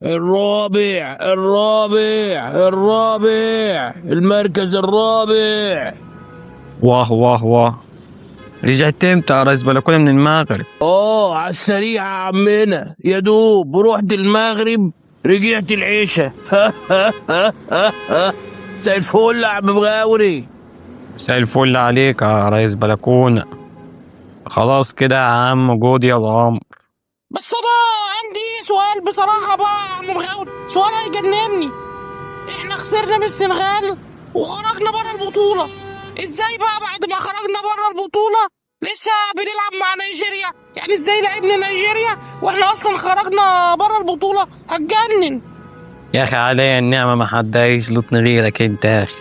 الرابع، الرابع، الرابع، المركز الرابع. واه واه واه، رجعت امتى يا ريس بلكونة من المغرب؟ اه، على السريع يا عمنا، يا دوب رحت المغرب رجعت العيشة. زي الفل يا عم مغاوري. مساء الفل عليك يا ريس بلكونة. خلاص كده يا عم جودي يا العمر. بس انا عندي سؤال بصراحة بقى يا عم مغاوري، سؤال هيجنني. احنا خسرنا من السنغال وخرجنا بره البطولة، ازاي بقى بعد ما خرجنا بره البطولة لسه بنلعب مع نيجيريا؟ يعني ازاي لعبنا نيجيريا واحنا اصلا خرجنا بره البطولة؟ هتجنن. يا اخي عليا النعمة ما حد يشلطني غيرك انت يا اخي.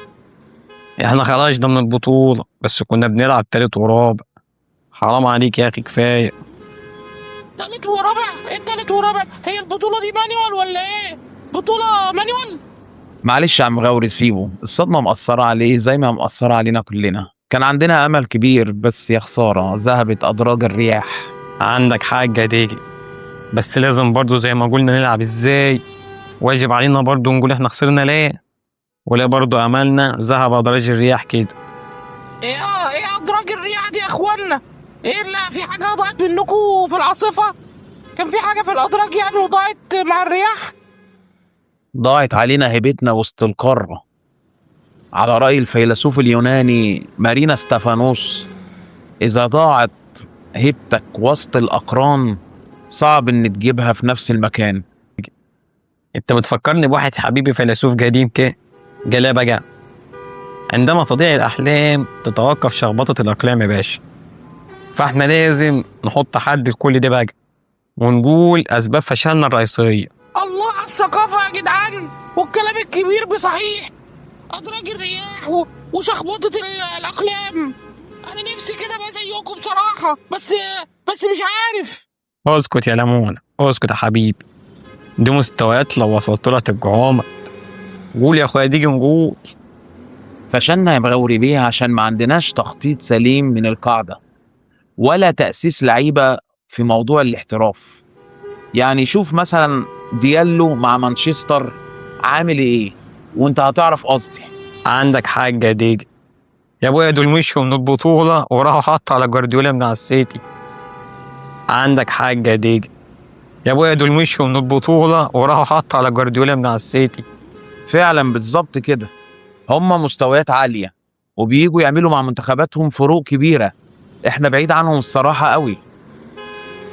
احنا خرجنا من البطولة بس كنا بنلعب تالت ورابع. حرام عليك يا اخي، كفاية. تالت ورابع؟ ايه التالت ورابع؟ هي البطولة دي manual ولا ايه؟ بطولة manual؟ معلش يا عم غوري سيبه، الصدمة مأثرة عليه زي ما مأثرة علينا كلنا. كان عندنا أمل كبير بس يا خسارة ذهبت أدراج الرياح. عندك حاجة ديجي، بس لازم برضو زي ما قلنا نلعب ازاي. واجب علينا برضو نقول احنا خسرنا ليه، ولا برضو املنا ذهب ادراج الرياح كده. ايه ايه ادراج الرياح دي يا اخوانا؟ ايه اللي في حاجة ضاعت منكم في العاصفة؟ كان في حاجة في الادراج يعني وضاعت مع الرياح؟ ضاعت علينا هيبتنا وسط القارة. على رأي الفيلسوف اليوناني مارينا ستافانوس، إذا ضاعت هيبتك وسط الأقران صعب إن تجيبها في نفس المكان. انت بتفكرني بواحد حبيبي فيلسوف قديم كده، جلابة جا. عندما تضيع الأحلام تتوقف شخبطة الأقلام يا باشا. فاحنا لازم نحط حد لكل ده بقى، ونقول أسباب فشلنا الرئيسية. الله على الثقافة يا جدعان والكلام الكبير بصحيح. أدراج الرياح وشخبطة الأقلام. أنا نفسي كده بقى زيكم بصراحة، بس مش عارف. اسكت يا ليمون، اسكت يا حبيبي. دي مستويات لو وصلت لها تبقى عمر. قول يا اخويا ديجي نقول. فشلنا يا مغاوري بيه عشان ما عندناش تخطيط سليم من القاعدة ولا تأسيس لعيبة في موضوع الاحتراف. يعني شوف مثلا ديالو مع مانشستر عامل ايه وانت هتعرف قصدي. عندك حاجة يا ديجي يا ابويا، دول مشوا من البطولة وراحوا حطوا على جوارديولا من على السيتي. عندك حاجة يا ديجي يا ابويا، دول مشوا من البطولة وراحوا حطوا على جوارديولا من على السيتي. فعلا بالظبط كده، هما مستويات عالية وبييجوا يعملوا مع منتخباتهم فروق كبيرة، احنا بعيد عنهم الصراحة قوي.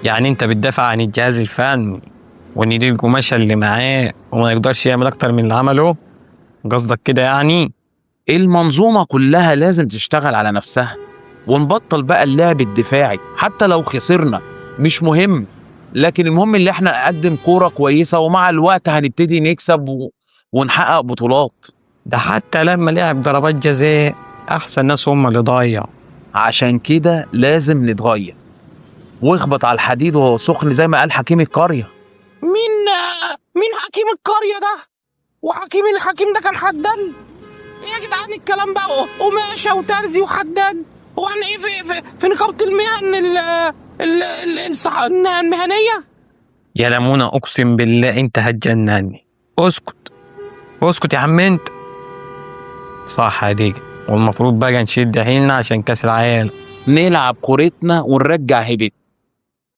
يعني انت بتدافع عن الجهاز الفني وان دي القماشة اللي معاه وما يقدرش يعمل اكتر من اللي عمله؟ قصدك كده يعني؟ المنظومة كلها لازم تشتغل على نفسها ونبطل بقى اللعب الدفاعي. حتى لو خسرنا مش مهم، لكن المهم اللي احنا نقدم كورة كويسة ومع الوقت هنبتدي نكسب ونحقق بطولات. ده حتى لما لعب ضربات جزاء احسن ناس هم اللي ضيعوا. عشان كده لازم نتغير واخبط على الحديد وهو سخن زي ما قال حكيم القرية. مين حكيم القرية ده؟ وحكيم الحكيم ده كان حداد؟ ايه يا جدعان الكلام بقى؟ قماشة وترزي وحداد؟ هو احنا ايه في نقابة المهن المهنية؟ يا لمونة اقسم بالله انت هتجنني. اسكت اسكت يا عم انت. صح يا ديجي، والمفروض بقى نشد حيلنا عشان كاس العالم. نلعب كورتنا ونرجع هيبتنا.